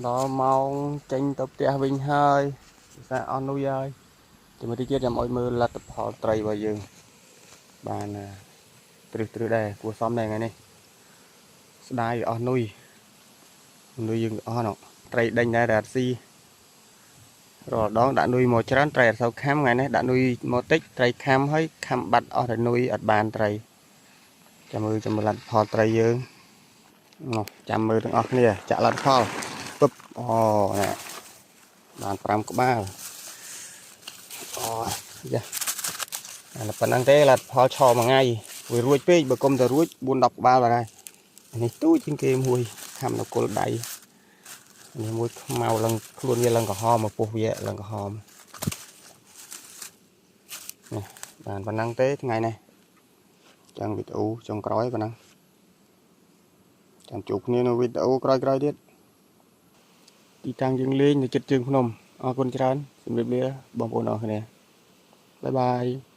ដល់ម៉ោងចេញទៅផ្ទះវិញហើយ ភាសាអស់នុយហើយ ជាមួយទៀត ខ្ញុំឲ្យមើលលទ្ធផលត្រីរបស់យើងបានទ្រឹសទ្រឹសដែរ គួរសមដែរថ្ងៃនេះ។ ស្ដាយអស់នុយ នុយយើងអស់នោះ ត្រីដេញដែរ តែអត់ស៊ី។ រាល់ដងដាក់នុយមកច្រើន ត្រីអត់សូវខាំ ថ្ងៃនេះដាក់នុយមកតិច ត្រីខាំ ហើយខាំបាត់អស់តែនុយ អត់បានត្រី។ ចាំមើល ចាំមើលលទ្ធផលត្រីយើងនោះ ចាំមើលទាំងអស់គ្នា ចាក់លទ្ធផលពឹប អូ នេះបាន 5 ក្បាល អូយ៉ា អាប៉ុណ្្នឹងទេលទ្ធផល ឆមួយថ្ងៃវារួចពេក បើគុំតែរួច 4 10 ក្បាលបាទហើយ។ នេះទូជាងគេមួយ ខាំនៅគល់ដៃ នេះមួយខ្មៅឡើង ខ្លួនវាឡើងក្រហម មកពោះវាឡើងក្រហម នេះបានប៉ុណ្ណឹងទេថ្ងៃនេះ។ ចឹងវីដេអូចុងក្រោយប៉ុណ្ណឹង ចាំជួបគ្នានៅវីដេអូក្រោយៗទៀត ទីតាំងយើងលេងនៅចិត្តជើងភ្នំ។ អរគុណច្រើន ជំរាបលាបងប្អូនអរគ្នា បាយបាយ។